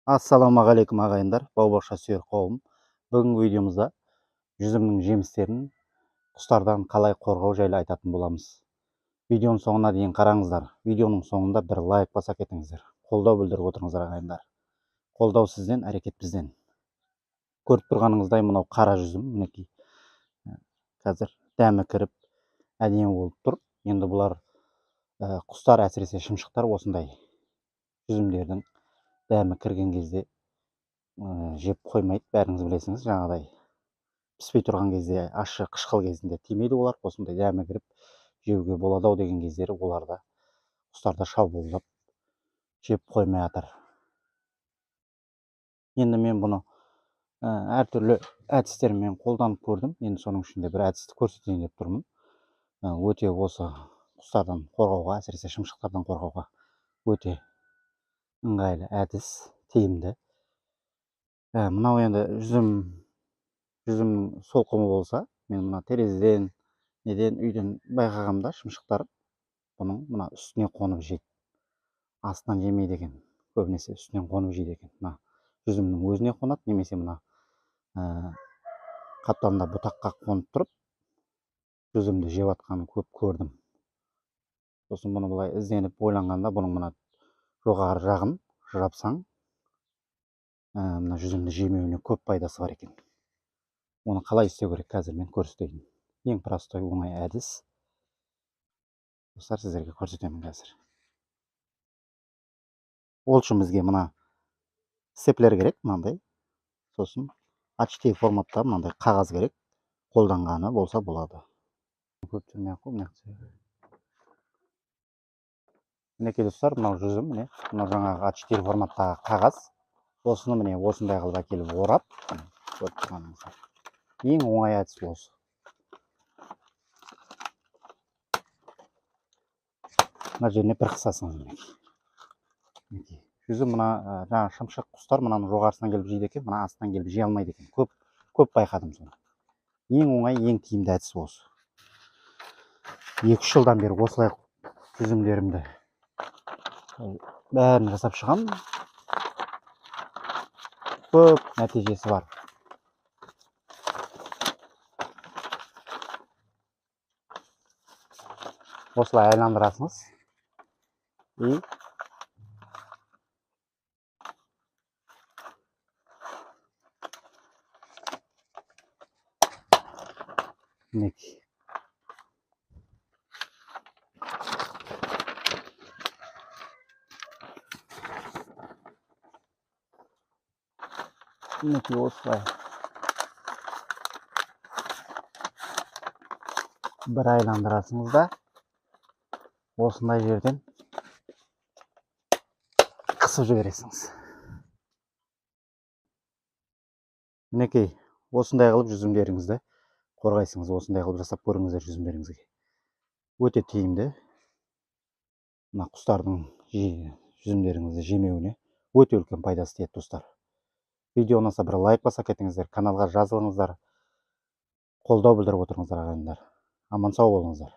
Ассалаумағалейкум ағайындар, бау-бақша сүйер қауым. Бүгінгі видеомызда жүзімнің жемістерін құстардан қалай қорғау жайлы айтатын боламыз. Видеоның соңына дейін қараңыздар. Видеоның соңында бір лайк баса кетіңіздер. Қолдау білдіріп отырыңыздар ағайындар. Қолдау сізден, әрекет бізден. Көріп тұрғаныңыздай мынау қара жүзім, мінекей. Қазір дәмі кіріп әдемі болып тұр. Енді бұлар құстар, әсіресе шымшықтар осындай жүзімдердің дәмі кірген кезде жеп қоймайды, бәріңіз білесіңіз. Жаңағыдай піспей тұрған кезде, ащы қышқыл кезінде тимейді олар. Осындай дәмі кіріп жеуге болады ау деген кездері оларда құстарда шабуылдап жеп қоймай жатыр. Енді мен бұны әртүрлі әдістермен қолданып көрдім. Енді соның ішінде бір әдісті көрсетейін деп тұрмын. Өте осы құстардан қорғауға, әсіресе шымшықтардан қорғауға өте ыңғайлы әдіс, тиімді. Мынау енді жүзімнің солқымы болса, мен мына терезеден, неден, үйден байқағамда шымшықтар бұның мына үстіне қонып жейді. Астынан жемейді екен. Көбінесе үстінен қонып жейді екен. Мына жүзімнің өзіне қонады, немесе мына қапталында бұтаққа қонып тұрып жүзімді жеп жатқанын көп көрдім. Сосын бұны былай ізденіп ойланғанда, бұның мына жоғары жағын жапсаң, мына жүзімді жемеуіне көп пайдасы бар екен. Оны қалай істеу керек, қазір мен көрсетейін. Ең простой, оңай әдіс. Достар, сіздерге көрсетемін қазір. Ол үшін бізге мына степлер керек, мынандай. Сосын А4 форматта мынандай қағаз керек. Қолданғаны болса болады. Көп жүрмей ақ қой, мына жақта. Мінекей достар, мынау жүзім, міне, мынау жаңағы А4 форматтағы қағаз. Осыны міне осындай қылып әкеліп орап, көріп тұрғаныңыздар. Ең оңай әдіс осы. Мына жеріне бір қысасыңыз мінекей. Мінекей. Жүзім мына жаңағы шымшық құстар мынаның жоғарысынан келіп жейді екен, мына астынан келіп жей алмайды екен. Көп, көп байқадым соны. Ең оңай, ең тиімді әдіс осы. 2-3 жылдан бері осылай жүзімдерімді бәрін жасап шығамын. Көп нәтижесі бар. Осылай айландырасыңыз. И мінекей. Мінекей осылай бір айландырасыңыз да, осындай жерден қысып жібересіңіз. Мінекей осындай қылып жүзімдеріңізді қорғайсыңыз. Осындай қылып жасап көріңіздер жүзімдеріңізге. Өте тиімді. Мына құстардың жүзімдеріңізді жемеуіне өте үлкен пайдасы тиеді достар. Видео ұнаса бір лайк баса кетіңіздер, каналға жазылыңыздар, қолдау білдіріп отырыңыздар ағайындар. Аман сау болыңыздар.